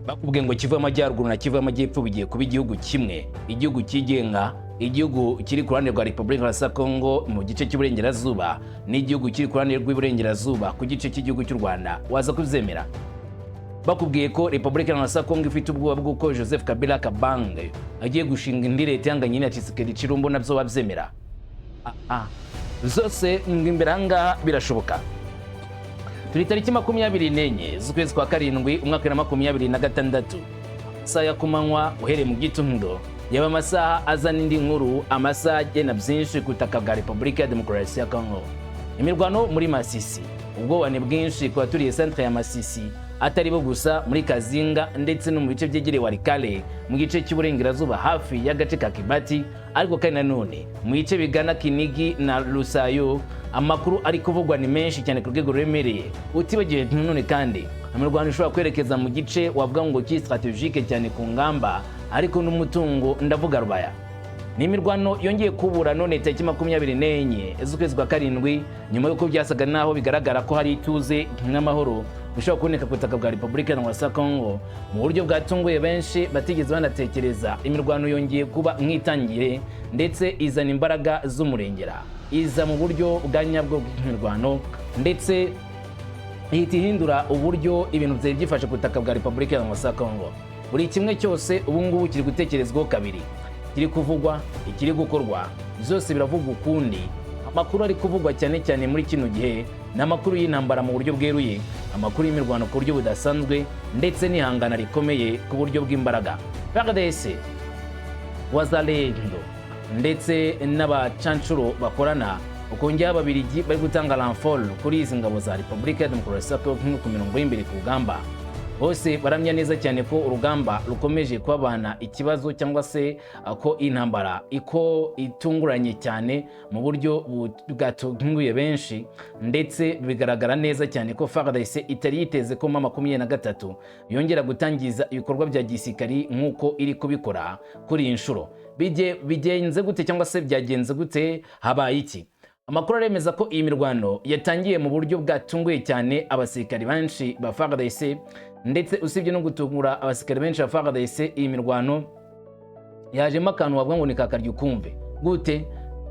Bakubwiye ngo Kivu y'Amajyaruguru na Kivu y'Amajyepfo bigiye kuba igihugu kimwe, igihugu cyigenga, igihugu kiri ku ruhande rwa Repubulika ya Kongo mu gice cy'Iburengerazuba n'igihugu kiri ku ruhande rw'Iburengerazuba ku gice cy'igihugu cy'u Rwanda. Waza kubyemera? Bakubwiye ko Repubulika ya Kongo ifite ubwoba bw'uko Joseph Kabila Kabange agiye gushinga indi leta ihanganye na Tshisekedi Tshilombo, nabyo wabyemera? Ah, zose ngo imbere aha ngaha birashoboka. Turi tariki 24 z'ukwezi kwa karindwi, umwaka wa 2026, amasaha ya kumanywa uhereye mu gitondo yaba amasaha azana indi nkuru, amasaha agena byinshi ku butaka bwa Repubulika ya Demokarasi ya Kongo. Imirwano muri Masisi, ubwoba ni bwinshi ku baturiye centre ya Masisi, atari bo gusa, muri Kazinga ndetse no mu bice byegereye Walikale mu gice cy'uburengerazuba hafi y'agace ka Kibati, ariko kandi nanone mu bice bigana Kinigi na Rusayo. Amakuru ari kuvugwa ni menshi cyane ku rwego ruremereye, utibagiwe nanone kandi imirwano ishobora kwerekeza mu gice wavuga ngo ki stratégique cyane ku ngamba ariko n'umutungo, ndavuga Rubaya. Ni imirwano yongeye kubura none tariki 24 z'ukwezi kwa karindwi, nyuma y'uko byasaga naho bigaragara ko hari ituze n'amahoro bishobora kuboneka ku butaka bwa Repubulika ya Kongo. Mu buryo bwatunguye benshi batigeze banatekereza, imirwano yongeye kuba nk'itangire, ndetse izana imbaraga z'umurengera, iza mu buryo bwa nyabwo bw'imirwano, ndetse ihita ihindura uburyo ibintu byari byifashe ku butaka bwa Repubulika ya Kongo. Buri kimwe cyose ubu ngubu kiri gutekerezwaho kabiri, ikiri kuvugwa, ikiri gukorwa, byose biravugwa ukundi. Amakuru ari kuvugwa cyane cyane muri kino gihe ni amakuru y'intambara mu buryo bweruye, amakuru y'imirwano ku buryo budasanzwe, ndetse n'ihangana rikomeye ku buryo bw'imbaraga. FARDC, Wazalendo ndetse n'abacancuro bakorana, ukongeraho Ababiligi bari gutanga renfort kuri izi ngabo za Repubulika ya Demokarasi ya Kongo ku mirongo y'imbere ku rugamba, bose baramya neza cyane ko urugamba rukomeje kubabana ikibazo, cyangwa se ko intambara iko itunguranye cyane mu buryo bwatunguye benshi. Ndetse bigaragara neza cyane ko FARDC itari yiteze ko M23 yongera gutangiza ibikorwa bya gisirikari nk'uko iri kubikora kuri iyi nshuro. Bigenze gute cyangwa se byagenze gute? Habaye iki? Amakuru aremeza ko iyi mirwano yatangiye mu buryo bwatunguye cyane abasirikari benshi ba FARDC. Ndetse usibye no gutungura abasirikari benshi ba FARDC, iyi mirwano yajemo akantu wavuga ngo ni kakarya ukumve gute.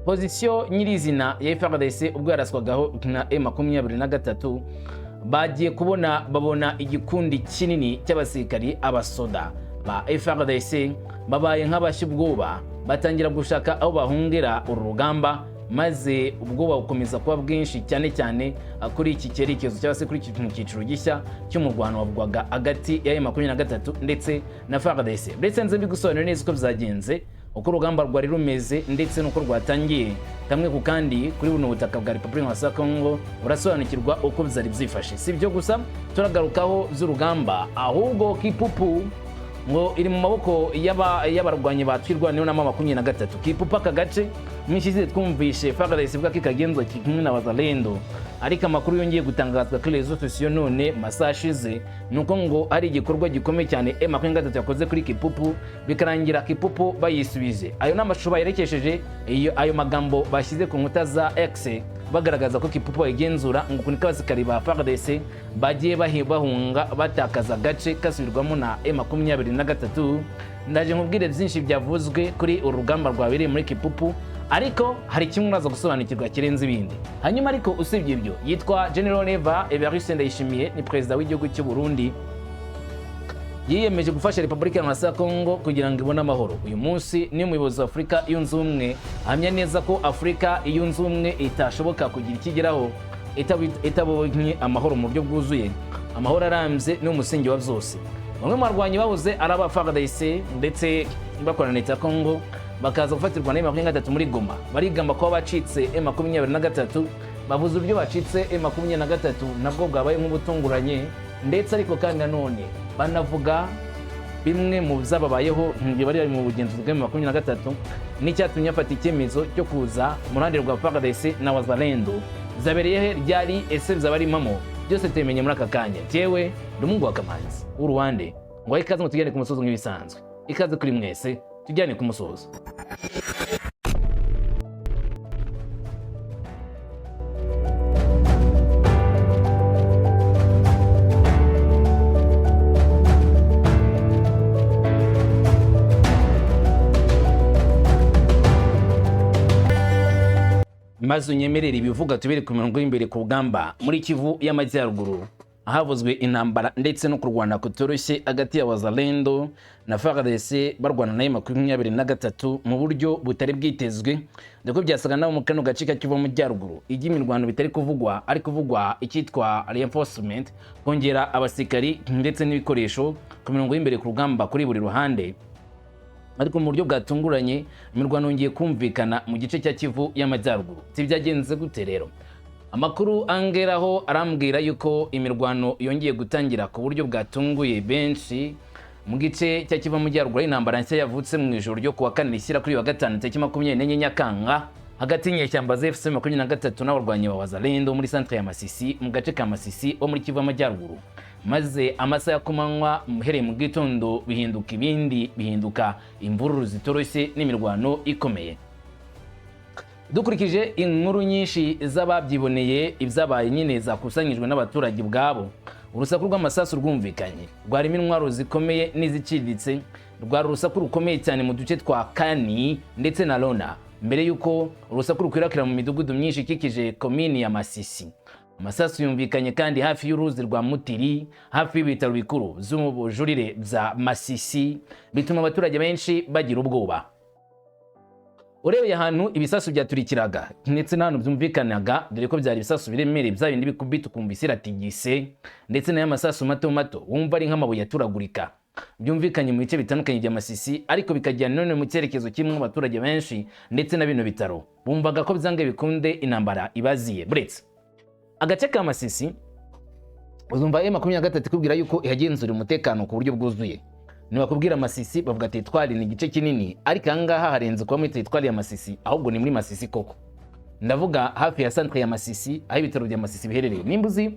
Position nyirizina ya FARDC ubwo yaraswagaho na M23, bagiye kubona babona igikundi kinini cy'abasirikari, abasoda ba FARDC babaye nk'abashya ubwoba, batangira gushaka aho bahungira uru rugamba, maze ubwoba bukomeza kuba bwinshi cyane cyane kuri iki cyerekezo cyangwa se kuri iki cyiciro gishya cy'umurwano wavugwaga hagati ya M23 ndetse na FARDC. Ndetse nze mbigusobanurire neza uko byagenze, uko urugamba rwari rumeze ndetse n'uko rwatangiye, kamwe ku kandi kuri buno butaka bwa Repubulika ya Kongo, urasobanukirwa uko byari byifashe. Si ibyo gusa turagarukaho z'urugamba, ahubwo Kipupu ngo iri mu maboko y'abarwanyi batwirwaneho na M23. Kipupu, aka gace mwishyize twumvishe FARDC ivuga ko ikagenzwa kimwe na Wazalendo, ariko amakuru yongeye gutangazwa kuri réseaux sociaux none masaha ashize ni uko ngo ari igikorwa gikomeye cyane M23 yakoze kuri Kipupu, bikarangira Kipupu bayisubije. Ayo ni amashusho bayerekesheje iyo ayo magambo bashyize ku nkuta za X, bagaragaza ko Kipupu bayigenzura, ngo niko abasirikari ba FARDC bagiye bahunga, batakaza agace kasubirwamo na M23. Ndaje nkubwire byinshi byavuzwe kuri uru rugamba rwabereye muri Kipupu, ariko hari kimwe uraza gusobanukirwa kirenze ibindi. Hanyuma ariko usibye ibyo, yitwa General Neva Evariste Ndayishimiye, ni perezida w'igihugu cy'u Burundi, yiyemeje gufasha Repubulika ya Kongo kugira ngo ibone amahoro. Uyu munsi ni umuyobozi wa Afurika Yunze Ubumwe, ahamya neza ko Afurika Yunze Ubumwe itashoboka kugira ikigeraho itabonye amahoro mu buryo bwuzuye. Amahoro arambye ni umusingi wa byose. Bamwe mu barwanyi bahoze ari aba FARDC ndetse bakorana na leta ya Kongo, bakaza gufatirwa na M23 muri Goma, barigamba kuba bacitse M23. Bavuze uburyo bacitse M23 nabwo bwabaye nk'ubutunguranye, ndetse ariko kandi nanone banavuga bimwe mu byababayeho igihe bari mu bugenzuzi bwa M23 n'icyatumye afata icyemezo cyo kuza mu ruhande rwa FARDC na Wazalendo. Zabereye he? Ryari? Ese bizaba ari impamo? Byose tubimenye muri aka kanya. Jyewe ndi umuhungu wa Kamanzi w'Uruwande, ngo ikaze ngo tujyane ku musozo nk'ibisanzwe. Ikaze kuri mwese, tujyane ku musozo. Maze unyemerere ibivuga tubere ku mirongo y'imbere ku rugamba muri Kivu y'Amajyaruguru, ahavuzwe intambara ndetse no kurwana kutoroshye hagati ya Wazalendo na FARDC barwana na M23 mu buryo butari bwitezwe, dore ko byasaga naho mu kano gace ka Kivu y'Amajyaruguru ijya imirwano bitari kuvugwa, ari kuvugwa icyitwa reinforcement, kongera abasirikari ndetse n'ibikoresho ku mirongo y'imbere ku rugamba kuri buri ruhande. Ariko mu buryo bwatunguranye imirwano yongeye kumvikana mu gice cya Kivu y'Amajyaruguru. Si byagenze gute rero? Amakuru angeraho arambwira yuko imirwano yongeye gutangira ku buryo bwatunguye benshi mu gice cya Kivu y'Amajyaruguru. Intambara nshya yavutse mu ijoro ryo kuwa kane rishyira kuri wa gatanu tariki 24 Nyakanga hagati y'inyeshyamba za AFC 23 n'abarwanyi ba Wazalendo muri centre ya Masisi, mu gace ka Masisi ho muri Kivu y'Amajyaruguru. Maze amasaha ya kumanywa uhereye mu gitondo bihinduka ibindi, bihinduka imvururu zitoroshye n'imirwano ikomeye. Dukurikije inkuru nyinshi z'ababyiboneye, ibyabaye nyine zakusanyijwe n'abaturage ubwabo, urusaku rw'amasasu rwumvikanye rwarimo intwaro zikomeye n'iziciriritse. Rwari urusaku rukomeye cyane mu duce twa Kani ndetse na Lona, mbere y'uko urusaku rukwirakwira mu midugudu myinshi ikikije komini ya Masisi. Amasasu yumvikanye kandi hafi y'uruzi rwa Mutiri, hafi y'ibitaro bikuru by'ubujurire bya Masisi, bituma abaturage benshi bagira ubwoba. Urebeye ahantu ibisasu byaturikiraga ndetse n'ahantu byumvikanaga, dore ko byari ibisasu biremereye, bya bindi bikubita ukumva isi iratigise, ndetse n'aya masasu mato mato wumva ari nk'amabuye aturagurika, byumvikanye mu bice bitandukanye bya Masisi, ariko bikajyana none mu cyerekezo kimwe. Abaturage benshi ndetse na bino bitaro bumvaga ko byange bikunde intambara ibaziye. Buretse agace ka Masisi, uzumva M23 ikubwira yuko ihagenzura umutekano ku buryo bwuzuye. Ntibakubwira Masisi, bavuga teritwari, ni igice kinini, ariko ahangaha harenze kuba muri teritwari ya Masisi, ahubwo ni muri Masisi koko. Ndavuga hafi ya centre ya Masisi, aho ibitaro bya Masisi biherereye. Nimba uzi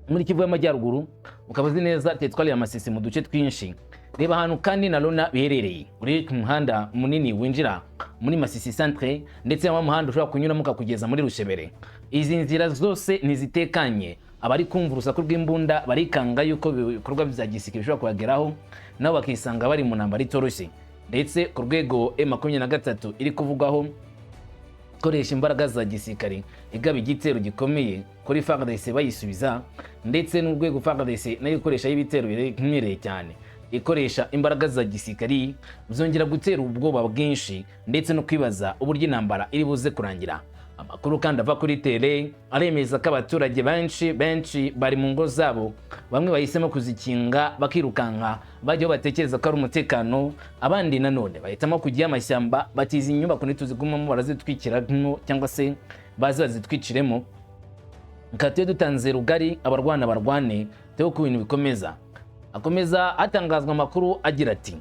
muri Kivu y'Amajyaruguru, ukaba uzi neza teritwari ya Masisi mu duce twinshi, reba ahantu kandi na Lona biherereye. Uri ku muhanda munini winjira muri Masisi centre, ndetse wa muhanda ushobora kunyuramo ukakugeza muri Rushebere. Izi nzira zose ntizitekanye. Abari kumva urusaku rw'imbunda barikanga yuko ibikorwa bya gisirikare bishobora kubageraho, nabo bakisanga bari mu ntambara itoroshye. Ndetse ku rwego M23 iri kuvugwaho ikoresha imbaraga za gisirikare igaba igitero gikomeye kuri FARDC bayisubiza, ndetse n'urwego FARDC nayo ikoresha ibitero biremereye cyane ikoresha imbaraga za gisirikari, byongera gutera ubwoba bwinshi ndetse no kwibaza uburyo intambara iri buze kurangira. Amakuru kandi ava kuri terrain aremeza ko abaturage benshi benshi bari mu ngo zabo, bamwe bahisemo kuzikinga bakirukanka bajya aho batekereza ko ari umutekano, abandi nanone bahitamo kujya amashyamba, batiza inyubako ntituzigumamo, barazitwikiramo cyangwa se baze bazitwiciremo. Reka tube dutanze rugari, abarwana barwane, tebe ko ibintu bikomeza. Akomeza hatangazwa amakuru agira ati: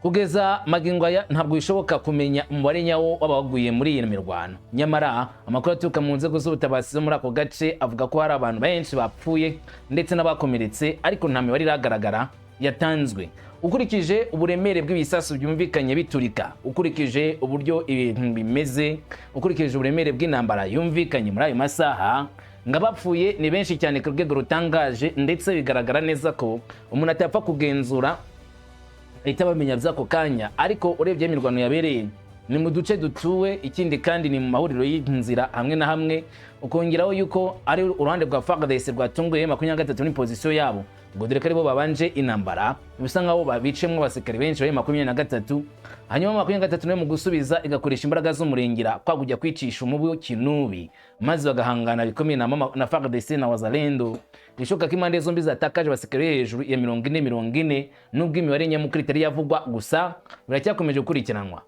"Kugeza magingo aya ntabwo bishoboka kumenya umubare nyawo w'abaguye muri iyi mirwano. Nyamara amakuru aturuka mu nzego z'ubutabazi zo muri ako gace avuga ko hari abantu benshi bapfuye ndetse n'abakomeretse, ariko nta mibare iragaragara yatanzwe. Ukurikije uburemere bw'ibisasu byumvikanye biturika, ukurikije uburyo ibintu bimeze, ukurikije uburemere bw'intambara yumvikanye muri ayo masaha, ngo abapfuye ni benshi cyane ku rwego rutangaje, ndetse bigaragara neza ko umuntu atapfa kugenzura ahita bamenya by'ako kanya. Ariko urebye imirwano yabereye ni mu duce dutuwe, ikindi kandi ni mu mahuriro y'inzira hamwe na hamwe, ukongeraho yuko ari uruhande rwa FARDC rwatunguye 23 muri position yabo, ngo dore ko aribo babanje intambara, bisa nkaho babicemwo abasirikare benshi bari 23. Hanyuma 23 nayo mu gusubiza igakoresha imbaraga z'umurengera kwa kujya kwicisha umubu kinubi, maze bagahangana bikomeye na FARDC na Wazalendo. Bishoboka ko impande zombi zatakaje abasirikare hejuru ya 40 40, nubwo imibare nyamukuru itari yavugwa, gusa biracyakomeje gukurikiranwa.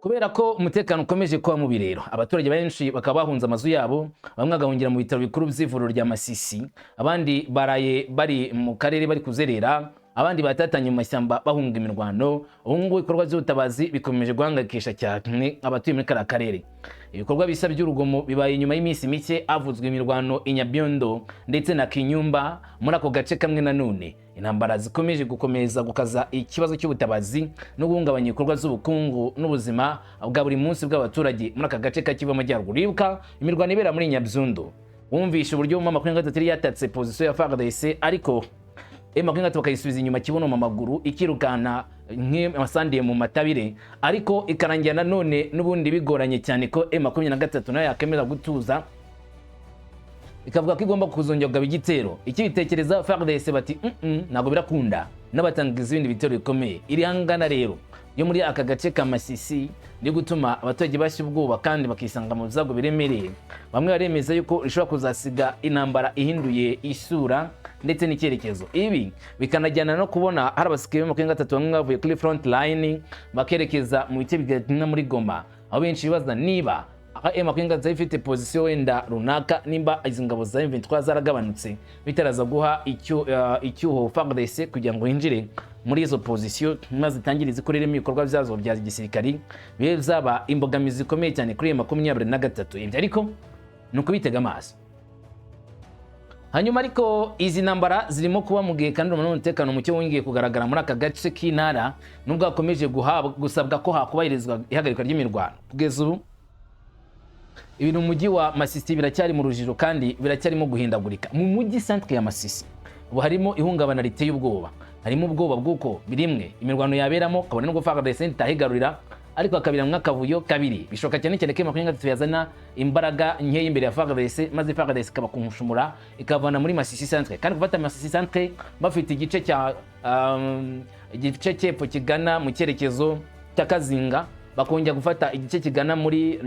Kubera ko umutekano ukomeje kuba mubi rero, abaturage benshi bakaba bahunze amazu yabo, bamwe bagahungira mu bitaro bikuru by'ivuriro rya Masisi, abandi baraye bari mu karere bari kuzerera, abandi batatanye mu mashyamba bahunga imirwano. Ubu ngubu ibikorwa by'ubutabazi bikomeje guhangayikisha cyane abatuye muri kariya karere. Ibikorwa bisa by'urugomo bibaye nyuma y'iminsi mike havuzwe imirwano i Nyabiondo ndetse na Kinyumba muri ako gace kamwe. Nanone intambara zikomeje gukomeza gukaza ikibazo cy'ubutabazi no guhungabanya ibikorwa z'ubukungu n'ubuzima bwa buri munsi bw'abaturage muri aka gace ka Kivu Amajyaruguru. Ibuka imirwano ibera muri Nyabyondo, wumvishe uburyo mu 23 yari yatatse position ya FARDC, ariko M23 bakayisubiza inyuma kibuno mu maguru, ikirukana. nk'amasandiye mu matabire, ariko ikarangira nanone n'ubundi bigoranye cyane ko M23 nayo yakemera gutuza, ikavuga ko igomba kuzongera kugaba igitero. Ikibitekereza FARDC bati "Ntabwo birakunda", n'abatangiza ibindi bitero bikomeye. Iri hangana rero yo muri aka gace ka Masisi ni gutuma abaturage bashya ubwoba kandi bakisanga mu byago biremereye. Bamwe baremeza yuko rishobora kuzasiga intambara ihinduye isura ndetse n'icyerekezo. Ibi bikanajyana no kubona hari abasirikare ba 23 bamwe bavuye kuri front line bakerekeza mu bice bigana muri Goma, aho benshi bibaza niba M23 ifite position wenda runaka, nimba izi ngabo za M23 zaragabanutse bitaraza guha icyuho FARDC kugira ngo hinjire muri izo position maze itangire izikoreremo ibikorwa byazo bya gisirikari, bibe byaba imbogamizi zikomeye cyane kuri M23. Ibyo ariko ni ukubitega amaso. Hanyuma ariko izi ntambara zirimo kuba mu gihe kandi umutekano muke wongeye kugaragara muri aka gace k'intara, nubwo hakomeje gusabwa ko hakubahirizwa ihagarikwa ry'imirwano. Kugeza ubu ibintu mu mujyi wa Masisi biracyari mu rujijo kandi biracyarimo guhindagurika. Mu mujyi centre ya Masisi ubu harimo ihungabana riteye ubwoba, harimo ubwoba bw'uko birimwe imirwano yaberamo, kabone nubwo FARDC itahigarurira, ariko hakabiramwo akavuyo. Kabiri, bishoboka cyane cyane ko M23 yazana imbaraga nkeya imbere ya FARDC, maze FARDC ikabakunshumura ikavana muri Masisi centre. Kandi gufata Masisi centre bafite igice cya igice cy'epfo kigana mu cyerekezo cya Kazinga, bakongera gufata igice kigana muri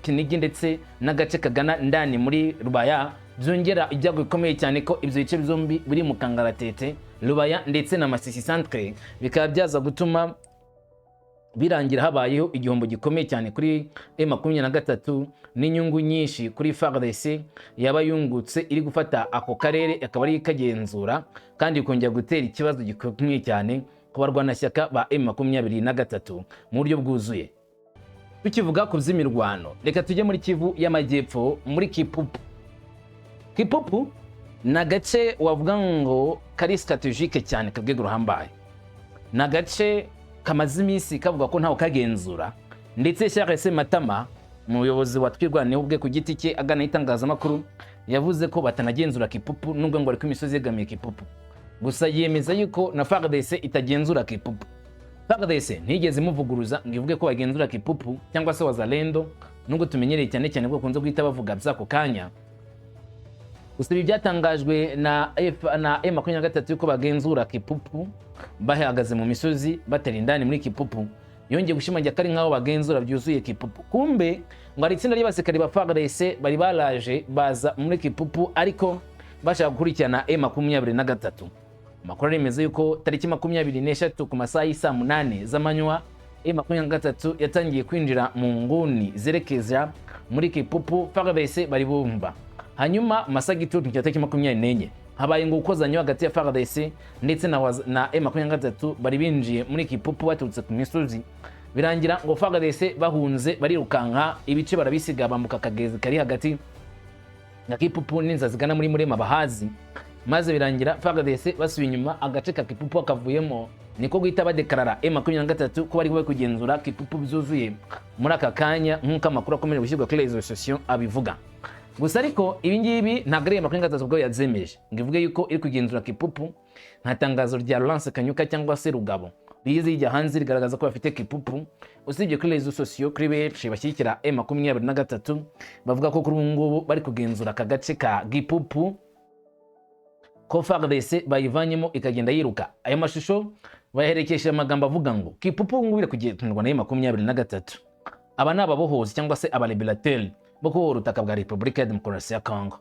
Kinigi ndetse n'agace kagana ndani muri Rubaya, byongera ibyago bikomeye cyane ko ibyo bice byombi biri mu kangaratete, Rubaya ndetse na Masisi centre, bikaba byaza gutuma birangira habayeho igihombo gikomeye cyane kuri M23 n'inyungu nyinshi kuri FARDC yaba yungutse iri gufata ako karere akaba ari ikagenzura, kandi bikongera gutera ikibazo gikomeye cyane ku barwanashyaka ba M23 mu buryo bwuzuye. Tukivuga ku by'imirwano, reka tujye muri Kivu y'Amajyepfo, muri Kipupu. Kipupu ni agace wavuga ngo kari stratégique cyane ku rwego ruhambaye. Ni agace kamaze iminsi kavuga ko ntawe kagenzura, ndetse Charles Matama, umuyobozi wa Twirwaneho ubwe ku giti cye agana itangazamakuru, yavuze ko batanagenzura Kipupu, nubwo ngo ariko imisozi yegamiye Kipupu. Gusa yemeza yuko na FARDC itagenzura Kipupu. FARDC ntiyigeze imuvuguruza ngo ivuge ko bagenzura Kipupu cyangwa se Wazalendo, nubwo tumenyereye cyane cyane ko bakunze guhita bavuga by'ako kanya. Gusa ibi byatangajwe na F na M23 yuko bagenzura Kipupu bahagaze mu misozi batera indani muri Kipupu, yongeye gushimangira ko ari nk'aho bagenzura byuzuye Kipupu. Kumbe ngo hari itsinda ry'abasirikari ba FARDC bari baraje baza muri Kipupu, ariko bashaka gukurikirana M23. Amakuru aremeza yuko tariki 23 ku masaha y'isaa 8 z'amanywa M23 yatangiye kwinjira mu nguni zerekeza muri Kipupu FARDC bari bumva. Hanyuma masaha y'igitondo cya tariki 24 habaye ngo gukozanyo hagati ya FARDC ndetse na M23 bari binjiye muri Kipupu baturutse ku misozi, birangira ngo FARDC bahunze barirukanka, ibice barabisiga, bambuka akagezi kari hagati na Kipupu n'inzira zigana muri Murema bahazi, maze birangira FARDC basubiye inyuma, agace ka Kipupu kavuyemo. Niko guhita badekarara M23 ko bari bari kugenzura Kipupu byuzuye muri aka kanya, nk'uko amakuru akomeje gushyirwa kuri réseaux sociaux abivuga. Gusa ariko ibi ngibi ntabwo ari M23 ubwo yabyemeje ngo ivuge yuko iri kugenzura Kipupu. Nta tangazo rya Lawrence Kanyuka cyangwa se Rugabo rize rijya hanze rigaragaza ko bafite Kipupu, usibye kuri réseaux sociaux, kuri benshi bashyigikira M23 bavuga ko kuri ubu ngubu bari kugenzura aka gace ka Gipupu, ko FARDC bayivanyemo ikagenda yiruka. Ayo mashusho bayaherekesheje amagambo avuga ngo Kipupu ubu ngubu iri kugendwa na M23. Aba ni ababohozi cyangwa se aba libérateurs bo kubohora ubutaka bwa Repubulika ya Demokarasi ya Congo,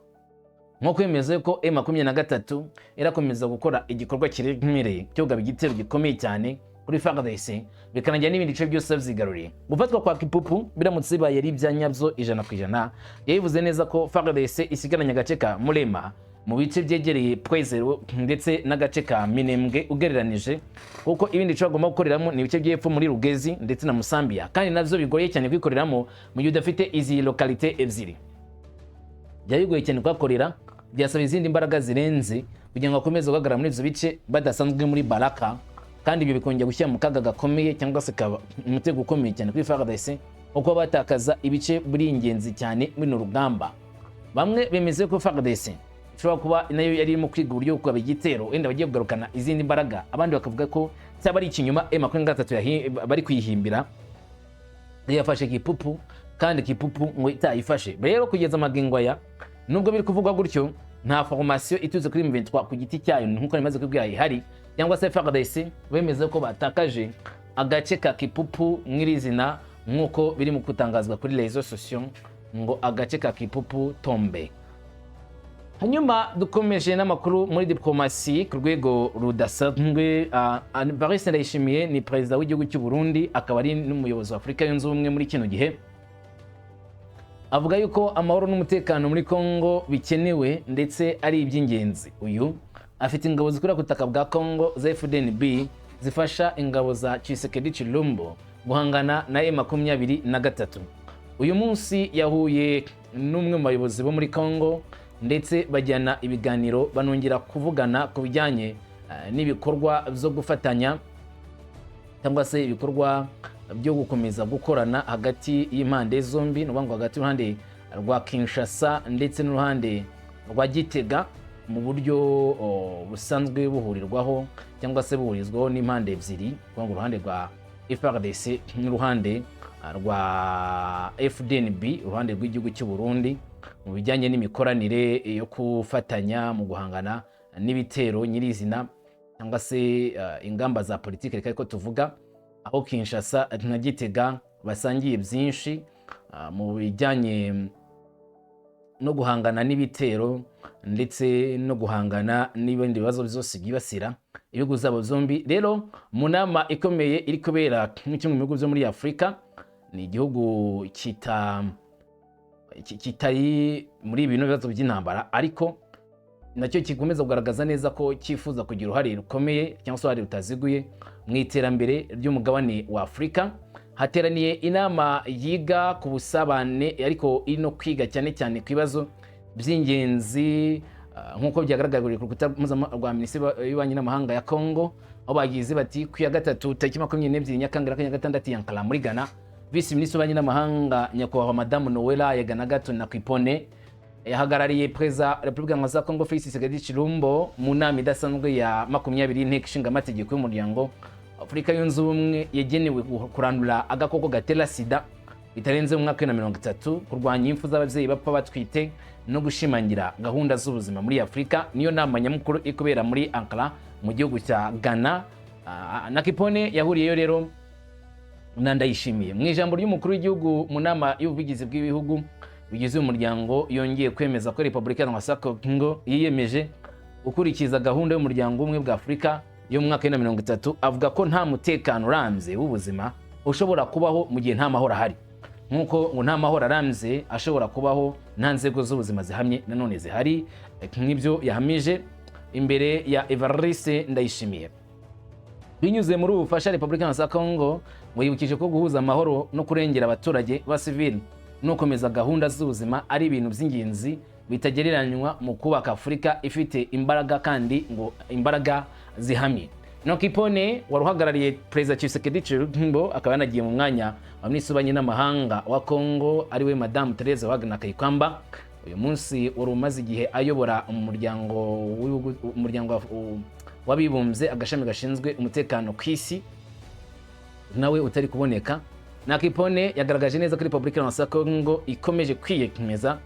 nko kwemeza ko M23 irakomeza gukora igikorwa kiremereye cyo kugaba igitero gikomeye cyane kuri FARDC, bikarangira n'ibindi bice byose byigaruriye. Gufatwa kwa Kipupu biramutse bibaye ari ibya nyabyo 100%, yabivuze neza ko FARDC isigaranye agace ka Murema mu bice byegereye Pwezero ndetse n'agace ka Minembwe ugereranije, kuko ibindi bice bagomba gukoreramo ni ibice by'epfo muri Rugezi ndetse na Musambia, kandi navyo bigoye cyane kwikoreramo mu gihe udafite izi localité ebyiri. Byaba bigoye cyane kuhakorera, byasaba izindi mbaraga zirenze kugira ngo bakomeze guhagarara muri ibyo bice badasanzwe muri Baraka, kandi ibyo bikongera gushyira mu kaga gakomeye cyangwa se kaba umutego ukomeye cyane kuri FARDC, kuko batakaza ibice biri ingenzi cyane muri runo rugamba. Bamwe bemeze ko FARDC ishobora kuba nayo yari irimo kwiga uburyo bwo kugaba igitero, wenda bagiye kugarukana izindi mbaraga, abandi bakavuga ko Cyaba ari ikinyoma M23 bari kuyihimbira, yafashe Kipupu kandi Kipupu ngo itayifashe. Rero kugeza amagingo aya, nubwo biri kuvugwa gutyo, nta formation iturutse kuri M23 ku giti cyayo, nkuko nimaze kubwira, ihari, cyangwa se FARDC bemeza ko batakaje agace ka Kipupu nyirizina, nk'uko biri mu gutangazwa kuri réseaux sociaux ngo agace ka Kipupu tombe. Hanyuma dukomeje n'amakuru muri diplomasi ku rwego rudasanzwe. Evariste Ndayishimiye ni perezida w'igihugu cy'u Burundi, akaba ari n'umuyobozi wa Afurika Yunze Ubumwe muri kino gihe. Avuga yuko amahoro n'umutekano muri Congo bikenewe ndetse ari iby'ingenzi. Uyu afite ingabo zikorera ku butaka bwa Congo za FDNB, zifasha ingabo za Tshisekedi Tshilombo guhangana na M23. Uyu munsi yahuye n'umwe mu bayobozi bo muri Congo, ndetse bajyana ibiganiro, banongera kuvugana ku bijyanye n'ibikorwa byo gufatanya cyangwa se ibikorwa byo gukomeza gukorana hagati y'impande zombi, ni ukuvuga ngo hagati y'uruhande rwa Kinshasa ndetse n'uruhande rwa Gitega, mu buryo busanzwe buhurirwaho cyangwa se buhurizwaho n'impande ebyiri, ni ukuvuga ngo uruhande rwa FARDC n'uruhande rwa FDNB, uruhande rw'igihugu cy'u Burundi, mu bijyanye n'imikoranire yo gufatanya mu guhangana n'ibitero nyirizina cyangwa se ingamba za politiki. Reka ariko tuvuga aho Kinshasa na Gitega basangiye byinshi mu bijyanye no guhangana n'ibitero ndetse no guhangana n'ibindi bibazo byose byibasira ibihugu zabo zombi. Rero mu nama ikomeye iri kubera muri kimwe mu bihugu byo muri Afurika, ni igihugu kitari muri ibi bibazo by'intambara, ariko nacyo gikomeza kugaragaza neza ko cyifuza kugira uruhare rukomeye cyangwa se uruhare rutaziguye mu iterambere ry'umugabane wa Afurika, hateraniye inama yiga ku busabane, ariko iri no kwiga cyane cyane ku bibazo by'ingenzi, nk'uko byagaragariye ku rukuta rwa Minisiteri y'Ububanyi n'Amahanga ya Congo, aho bagize bati: "Ku ya gatatu tariki 22 Nyakanga 2026 i Ankara muri Ghana, Visi Minisitiri w'Ububanyi n'Amahanga, Nyakubahwa Madamu Noella Yagana Nacquepone, yahagarariye Perezida wa Repubulika ya Congo Felix Tshisekedi Tshilombo mu nama idasanzwe ya 20 y'Inteko Ishinga Amategeko y'Umuryango Afurika Yunze Ubumwe yagenewe kurandura agakoko gatera sida bitarenze mu mwaka wa 2030, kurwanya impfu z'ababyeyi bapfa batwite no gushimangira gahunda z'ubuzima muri Afurika." Niyo nama nyamukuru iri kubera muri Ankara mu gihugu cya Ghana. Nacquepone yahuriyeyo rero na Ndayishimiye. Mu ijambo ry'umukuru w'igihugu mu nama y'ubuvugizi bw'ibihugu bigize uyu muryango, yongeye kwemeza ko Repubulika ya Congo yiyemeje gukurikiza gahunda y'Umuryango w'Ubumwe bwa Afurika yo mu mwaka wa 2030. Avuga ko nta mutekano urambye w'ubuzima ushobora kubaho mu gihe nta mahoro ahari, nk'uko ngo nta mahoro arambye ashobora kubaho nta nzego z'ubuzima zihamye nanone zihari, nk'ibyo yahamije imbere ya Evariste Ndayishimiye. Binyuze muri ubu bufasha, Repubulika ya Congo ngo yibukije ko guhuza amahoro no kurengera abaturage ba sivili no gukomeza gahunda z'ubuzima ari ibintu by'ingenzi bitagereranywa mu kubaka Afurika ifite imbaraga kandi ngo imbaraga zihamye. Nacquepone wari uhagarariye Perezida Tshisekedi Tshilombo, akaba yanagiye mu mwanya wa Minisitiri w'Ububanyi n'Amahanga wa Congo, ariwe Madamu Therese Wagner Kayikwamba, uyu munsi wari umaze igihe ayobora umuryango w'Abibumbye, agashami gashinzwe umutekano ku isi, nawe utari kuboneka. Nacquepone yagaragaje neza ko Repubulika ya Congo ikomeje kwiyemeza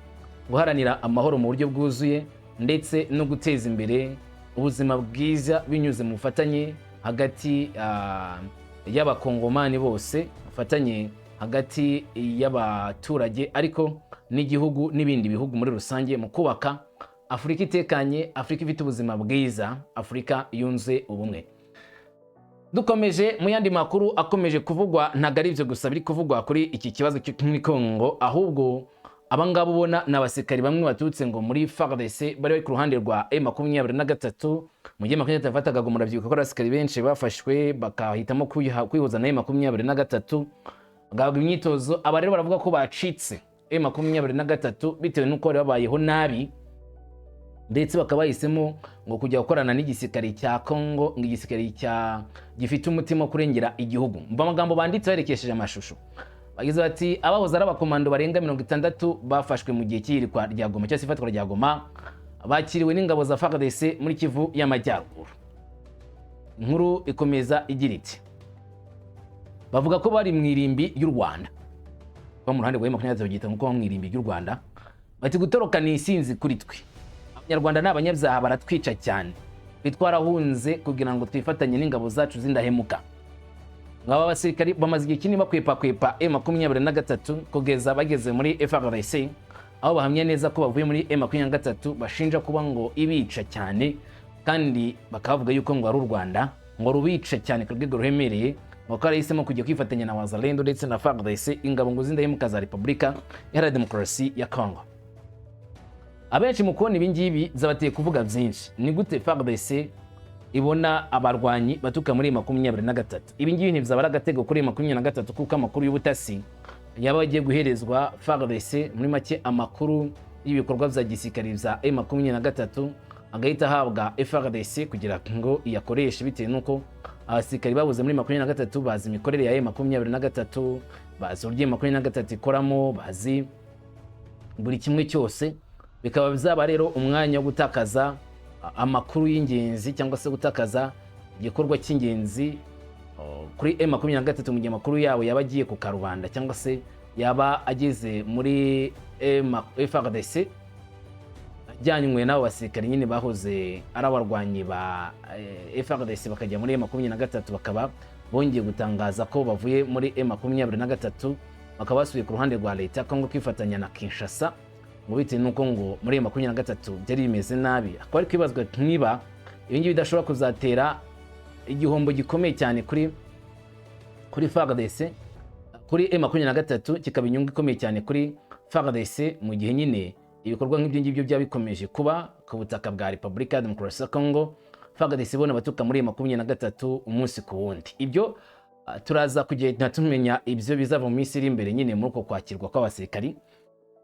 guharanira amahoro mu buryo bwuzuye ndetse no guteza imbere ubuzima bwiza binyuze mu bufatanye hagati y'Abakongomani bose, bufatanye hagati y'abaturage ariko n'igihugu n'ibindi bihugu muri rusange, mu kubaka Afurika itekanye, Afurika ifite ubuzima bwiza, Afurika yunze ubumwe. Dukomeje mu yandi makuru akomeje kuvugwa, ntabwo ari ibyo gusa biri kuvugwa kuri iki kibazo cyo muri Congo, ahubwo abangaba ubona ni abasirikari bamwe baturutse ngo muri FARDC bari bari ku ruhande rwa M23 mu gihe 23 yafataga. Murabyibuka ko abasirikari benshi bafashwe bakahitamo kwihuza na M23, bagahabwa imyitozo. Aba rero baravuga ko bacitse M23 bitewe n'uko bari babayeho nabi, ndetse bakaba bahisemo ngo kujya gukorana n'igisirikare cya Congo, ngo igisirikare cya gifite umutima wo kurengera igihugu. Mva amagambo banditse baherekesheje amashusho. Bagize bati: "Abahoze ari abakomando barenga 60 bafashwe mu gihe cy'iyirikwa rya Goma cyangwa se ifatwa rya Goma bakiriwe n'ingabo za FARDC muri Kivu y'Amajyaruguru." Inkuru ikomeza igira iti: "Bavuga ko bari mu irimbi ry'u Rwanda." Bo mu ruhande rwa M23 babyita nko mu irimbi ry'u Rwanda. Bati: "Gutoroka ni isinzi kuri twe. Abanyarwanda ni abanyabyaha, baratwica cyane. Twe twarahunze kugira ngo twifatanye n'ingabo zacu z'indahemuka." Ngaba abasirikari bamaze igihe kinini bakwepakwepa M23 kugeza bageze muri FARDC, aho bahamya neza ko bavuye muri M23 bashinja kuba ngo ibica cyane, kandi bakavuga yuko ngo ari u Rwanda ngo rubica cyane ku rwego ruremereye, ngo ko yarahisemo kujya kwifatanya na Wazalendo ndetse na FARDC, ingabo ngo z'indahemuka za Repubulika Iharanira Demokarasi ya Congo. Abenshi mu kubona ibi ngibi byabateye kuvuga byinshi: ni gute FARDC ibona abarwanyi baturuka muri 23? Ibi ngibi ntibyaba ari agatego kuri 23, kuko amakuru y'ubutasi yaba agiye guherezwa FARDC, muri make amakuru y'ibikorwa bya gisirikare bya M23 agahita ahabwa FARDC kugira ngo iyakoreshe, bitewe n'uko abasirikari babuze muri 23 bazi imikorere ya M23, bazi uburyo M23 ikoramo, bazi buri kimwe cyose. Bikaba byaba rero umwanya wo gutakaza amakuru y'ingenzi cyangwa se gutakaza igikorwa cy'ingenzi kuri M23, mu gihe amakuru yabo yaba agiye ku karubanda cyangwa se yaba ageze muri FARDC ajyanywe n'abo basirikare nyine bahoze ari abarwanyi ba FARDC bakajya muri M23, bakaba bongeye gutangaza ko bavuye muri M23, bakaba basubiye ku ruhande rwa leta ya Congo kwifatanya na Kinshasa, ngo bitewe n'uko ngo muri M23 byari bimeze nabi. Akaba ari kwibazwa niba ibi ngibi bidashobora kuzatera igihombo gikomeye cyane kuri FARDC, kuri M23 kikaba inyungu ikomeye cyane kuri FARDC, mu gihe nyine ibikorwa nk'ibyo ngibyo byaba bikomeje kuba ku butaka bwa Repubulika ya Demokarasi ya Congo, FARDC ibona abaturuka muri M23 umunsi ku wundi. Ibyo turaza kugenda tumenya ibyo bizava mu minsi iri imbere nyine muri uko kwakirwa kw'abasirikari.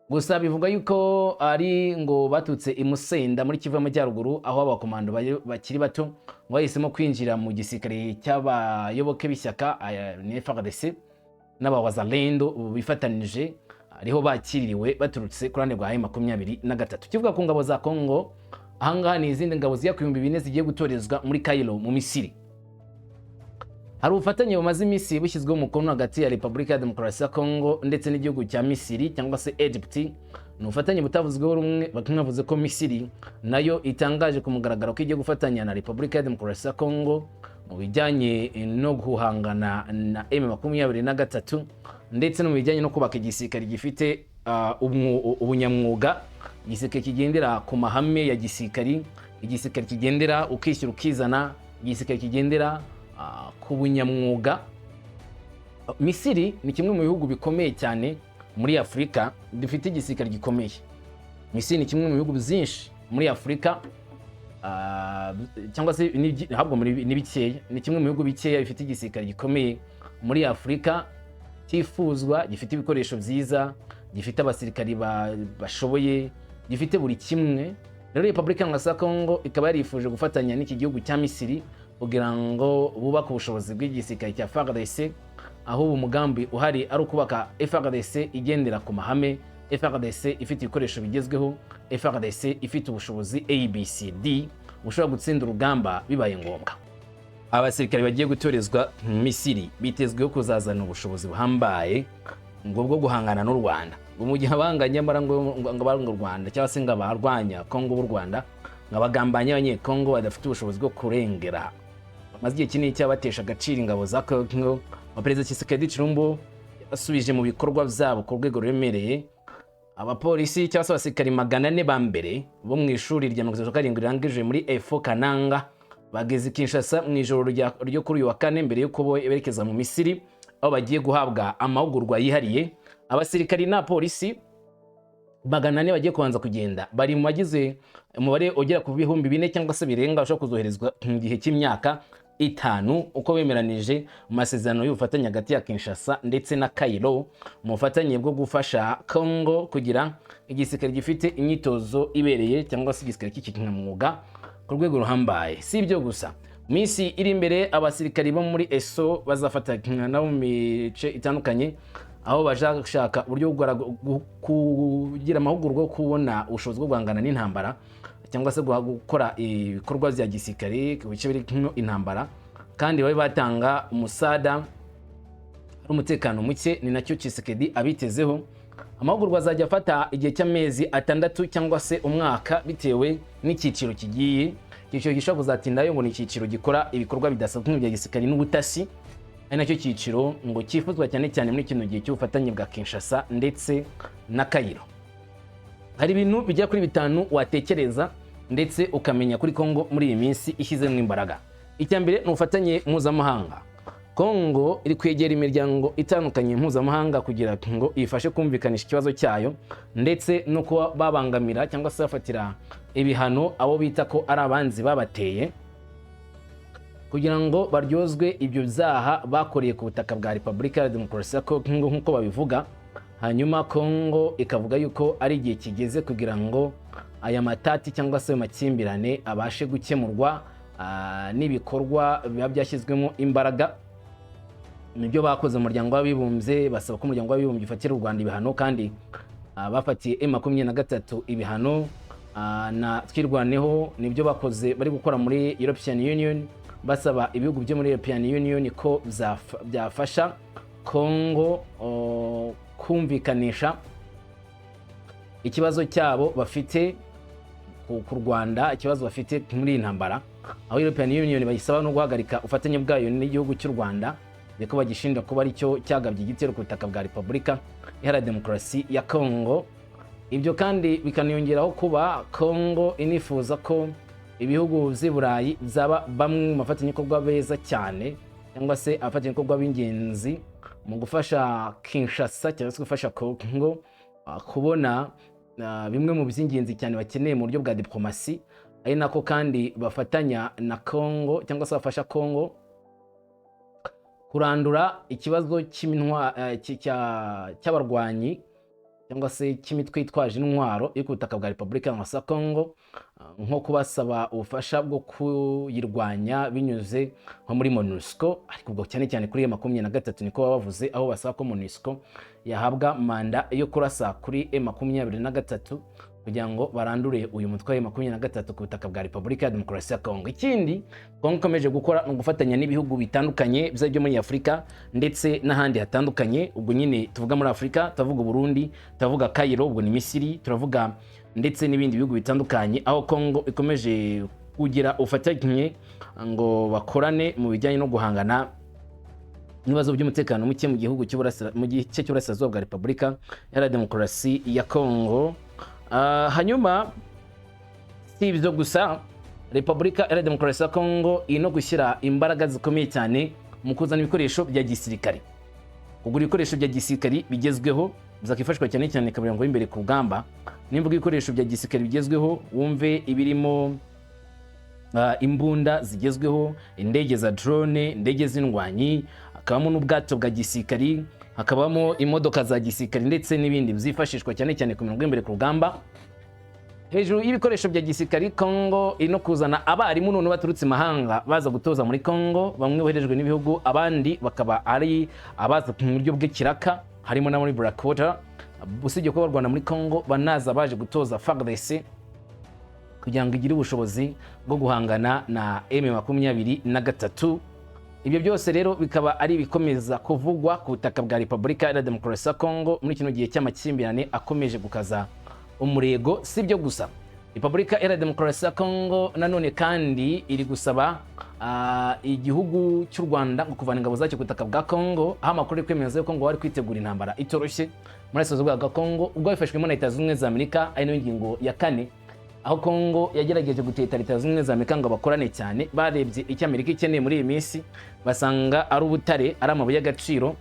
Gusa bivuga yuko ari ngo baturutse i Musenda muri Kivu y'Amajyaruguru, aho abakomando bakiri bato ngo bahisemo kwinjira mu gisirikare cy'abayoboke b'ishyaka ni FARDC n'abawazalendo bifatanije, ariho bakiririwe baturutse ku ruhande rwa M23. Kivuga ku ngabo za Congo, ahangaha ni izindi ngabo zigera ku 4000 zigiye gutorezwa muri Cairo mu Misiri. Hari ubufatanye bumaze iminsi bushyizweho umukono hagati ya Repubulika ya Demokarasi ya Congo ndetse n'igihugu cya Misiri cyangwa se Egypt. Ni ubufatanye butavuzweho rumwe. Bamwe bavuze ko Misiri nayo itangaje ku mugaragaro ko igiye gufatanya na Repubulika ya Demokarasi ya Congo mu bijyanye no guhangana na M23 ndetse no mu bijyanye no kubaka igisirikare gifite ubunyamwuga, igisirikare kigendera ku mahame ya gisirikari, igisirikare kigendera ukishyira ukizana, igisirikare kigendera ku bunyamwuga. Misiri ni kimwe mu bihugu bikomeye cyane muri Afurika gifite igisirikare gikomeye. Misiri ni kimwe mu bihugu byinshi muri Afurika, cyangwa se ahubwo ni bikeya, ni kimwe mu bihugu bikeya bifite igisirikare gikomeye muri Afurika, cyifuzwa, gifite ibikoresho byiza, gifite abasirikari bashoboye, gifite buri kimwe. Rero Repubulika ya Congo ikaba yarifuje gufatanya n'iki gihugu cya Misiri kugira ngo bubake ubushobozi bw'igisirikare cya FARDC, aho ubu mugambi uhari ari ukubaka FARDC igendera ku mahame, FARDC ifite ibikoresho bigezweho, FARDC ifite ubushobozi ABCD bushobora gutsinda urugamba bibaye ngombwa. Abasirikare bagiye gutorezwa mu Misiri bitezweho kuzazana ubushobozi buhambaye ngo bwo guhangana n'u Rwanda, ngo mu gihe abanga nyamara ngo baranga u Rwanda cyangwa se ngo abarwanya Kongo b'u Rwanda, ngo abagambanye abanyekongo badafite ubushobozi bwo kurengera, bamaze igihe kinini cyabatesha agaciro ingabo za Kongo. Wa Perezida Tshisekedi Tshilombo yasubije mu bikorwa byabo ku rwego ruremereye abapolisi cyangwa se abasirikari 400 ba mbere bo mu ishuri rya 37 rirangije muri EFO Kananga bageze i Kinshasa mu ijoro ryo kuri uyu wa kane, mbere y'uko berekeza mu Misiri aho bagiye guhabwa amahugurwa yihariye. Abasirikari n'abapolisi 400 bagiye kubanza kugenda bari mu bagize umubare ugera ku 4000 cyangwa se birenga bashobora kuzoherezwa mu gihe cy'imyaka 5, uko bemeranije mu masezerano y'ubufatanye hagati ya Kinshasa ndetse na Cairo, mu bufatanye bwo gufasha Congo kugira igisirikare gifite imyitozo ibereye cyangwa se igisirikare cy'ikinyamwuga ku rwego ruhambaye. Si ibyo gusa, mu minsi iri imbere abasirikari bo muri ESO bazafatanya nabo mu mice itandukanye, aho bashaka uburyo bwo kugira amahugurwa yo kubona ubushobozi bwo guhangana n'intambara cyangwa se gukora ibikorwa bya gisirikare ku bice birimo intambara. Kandi babe batanga umusada hari umutekano muke. Ni nacyo Tshisekedi abitezeho. Amahugurwa azajya afata igihe cy'amezi 6 cyangwa se umwaka, bitewe n'icyiciro kigiye. Icyiciro gishobora kuzatindayo ngo ni icyiciro gikora ibikorwa bidasanzwe bya gisirikare n'ubutasi, ari nacyo cyiciro ngo cyifuzwa cyane cyane muri kino gihe cy'ubufatanye bwa Kinshasa ndetse na Cairo. Hari ibintu bijya kuri bitanu watekereza ndetse ukamenya kuri Kongo muri iyi minsi ishyizemo imbaraga. Icya mbere ni ubufatanye mpuzamahanga. Kongo iri kwegera imiryango itandukanye mpuzamahanga kugira ngo ifashe kumvikanisha ikibazo cyayo, ndetse no kuba babangamira cyangwa se bafatira ibihano abo bita ko ari abanzi babateye, kugira ngo baryozwe ibyo byaha bakoreye ku butaka bwa Repubulika ya Demokarasi ya Kongo nk'uko babivuga. Hanyuma Kongo ikavuga yuko ari igihe kigeze kugira ngo aya matati cyangwa se ayo makimbirane abashe gukemurwa n'ibikorwa biba byashyizwemo imbaraga. Nibyo bakoze mu Muryango w'Abibumbye, basaba ko Umuryango w'Abibumbye ufatira u Rwanda ibihano, kandi bafatiye M23 ibihano na Twirwaneho. Nibyo bakoze, bari gukora muri European Union, basaba ibihugu byo muri European Union ko byafasha Congo kumvikanisha ikibazo cyabo bafite ku Rwanda, ikibazo bafite muri iyi ntambara, aho European Union bayisaba no guhagarika ubufatanye bwayo n'igihugu cy'u Rwanda, dore ko bagishinja kuba aricyo cyagabye igitero ku butaka bwa Repubulika Iharanira Demokarasi ya Congo. Ibyo kandi bikaniyongeraho kuba Congo inifuza ko ibihugu by'i Burayi byaba bamwe mu bafatanyabikorwa beza cyane, cyangwa se abafatanyabikorwa b'ingenzi mu gufasha Kinshasa cyangwa se gufasha Congo kubona bimwe mu by'ingenzi cyane bakeneye mu buryo bwa diplomasi, ari nako kandi bafatanya na Congo cyangwa se bafasha Congo kurandura ikibazo cy'abarwanyi cyangwa se cy'imitwe yitwaje intwaro iri ku butaka bwa Repubulika ya Congo, nko kubasaba ubufasha bwo kuyirwanya binyuze nko muri MONUSCO. Ariko ubwo cyane cyane kuri M23 niko baba bavuze, aho basaba ko MONUSCO yahabwa manda yo kurasa kuri M23 kugira ngo barandure uyu mutwe wa M23 ku butaka bwa Repubulika ya Demokarasi ya Congo. Ikindi Congo ikomeje gukora ni ugufatanya n'ibihugu bitandukanye byo muri Afurika ndetse n'ahandi hatandukanye. Ubwo nyine tuvuga muri Afurika, turavuga Burundi, turavuga Cairo, ubwo ni Misiri, turavuga ndetse n'ibindi bihugu bitandukanye, aho Congo ikomeje kugira ubufatanye ngo bakorane mu bijyanye no guhangana n'ibibazo by'umutekano muke mu gihugu mu gice cy'uburasirazuba bwa Repubulika Iharanira Demokarasi ya Congo. Hanyuma si ibyo gusa, Repubulika Iharanira Demokarasi ya Congo iri no gushyira imbaraga zikomeye cyane mu kuzana ibikoresho bya gisirikare, kugura ibikoresho bya gisirikare bigezweho bizakifashishwa cyane cyane kugira ngo imbere ku rugamba. Nimvuga ibikoresho bya gisirikare bigezweho, wumve ibirimo imbunda zigezweho, indege za drone, indege z'indwanyi, hakabamo n'ubwato bwa gisirikari, hakabamo imodoka za gisirikari ndetse n'ibindi byifashishwa cyane cyane ku mirongo y'imbere ku rugamba. Hejuru y'ibikoresho bya gisirikari, Congo iri no kuzana abarimu none baturutse imahanga baza gutoza muri Congo, bamwe boherejwe n'ibihugu, abandi bakaba ari abaza mu buryo bw'ikiraka, harimo na muri Blackwater. Usibye kuba barwana muri Congo, banaza baje gutoza FARDC kugira ngo igire ubushobozi bwo guhangana na M23. Ibyo byose rero bikaba ari ibikomeza kuvugwa ku butaka bwa Repubulika ya Demokarasi ya Congo muri kino gihe cy'amakimbirane akomeje gukaza umurego. Si byo gusa, Repubulika Iharanira Demokarasi ya Congo nanone kandi iri gusaba igihugu cy'u Rwanda ngo kuvana ingabo zacyo ku butaka bwa Congo, aho amakuru ari kwemeza yuko ngo bari kwitegura intambara itoroshye muri burasirazuba bwa Congo, ubwo bifashwemo na Leta Zunze Ubumwe za Amerika, ari nayo ngingo ya kane, aho Congo yagerageje guteta Leta Zunze Ubumwe za Amerika ngo bakorane cyane. Barebye icyo Amerika ikeneye muri iyi minsi, basanga ari ubutare, ari amabuye y'agaciro,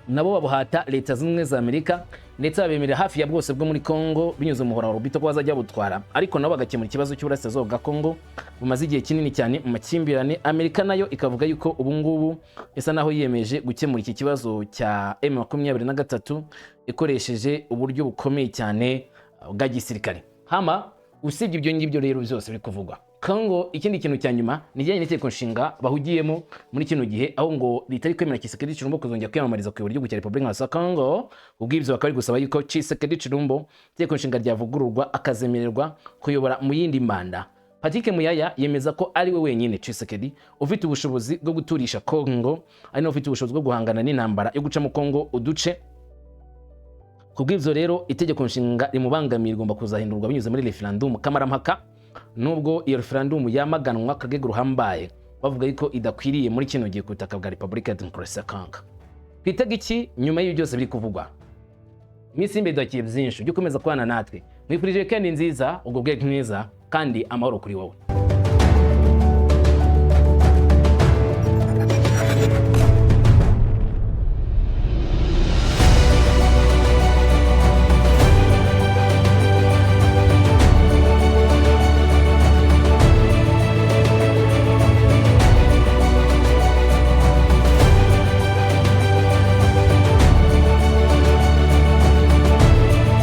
nabo babuhata Leta Zunze Ubumwe za Amerika, ndetse babemerera hafi ya bwose bwo muri Congo binyuze mu muhora wa Lobito ko bazajya butwara, ariko nabo bagakemura ikibazo cy'uburasirazuba bwa Congo bumaze igihe kinini cyane mu makimbirane. Amerika nayo ikavuga yuko ubu ngubu isa naho yiyemeje gukemura iki kibazo cya M23 ikoresheje uburyo bukomeye cyane bwa gisirikare. Hama usibye ibyo ngibyo rero byose biri kuvugwa Congo, ikindi kintu cya nyuma ni ijyanye n'itegeko nshinga bahugiyemo muri kino gihe, aho ngo ritari kwemera Tshisekedi Tshilombo kuzongera kwiyamamariza kuyobora igihugu cya Repubulika ya Congo. Ubw'ibyo bakaba bari gusaba yuko Tshisekedi Tshilombo itegeko nshinga ryavugururwa, akazemererwa kuyobora mu yindi manda. Patrick Muyaya yemeza ko ari we wenyine, Tshisekedi, ufite ubushobozi bwo guturisha Kongo, ari nawe ufite ubushobozi bwo guhangana n'intambara yo gucamo Kongo uduce. Kubw'ibyo rero, itegeko nshinga rimubangamiye rigomba kuzahindurwa binyuze muri referendum kamarampaka, nubwo iyo referendum yamaganwa ku rwego ruhambaye, bavuga yuko idakwiriye muri kino gihe ku butaka bwa Repubulika ya Demokarasi ya Kongo. Twitega iki nyuma y'ibi byose biri kuvugwa? Iminsi y'imbere duhakiye byinshi. Ujye ukomeza kubana natwe. Mwifurije weekend nziza, ubwo bwe mwiza kandi amahoro kuri wowe.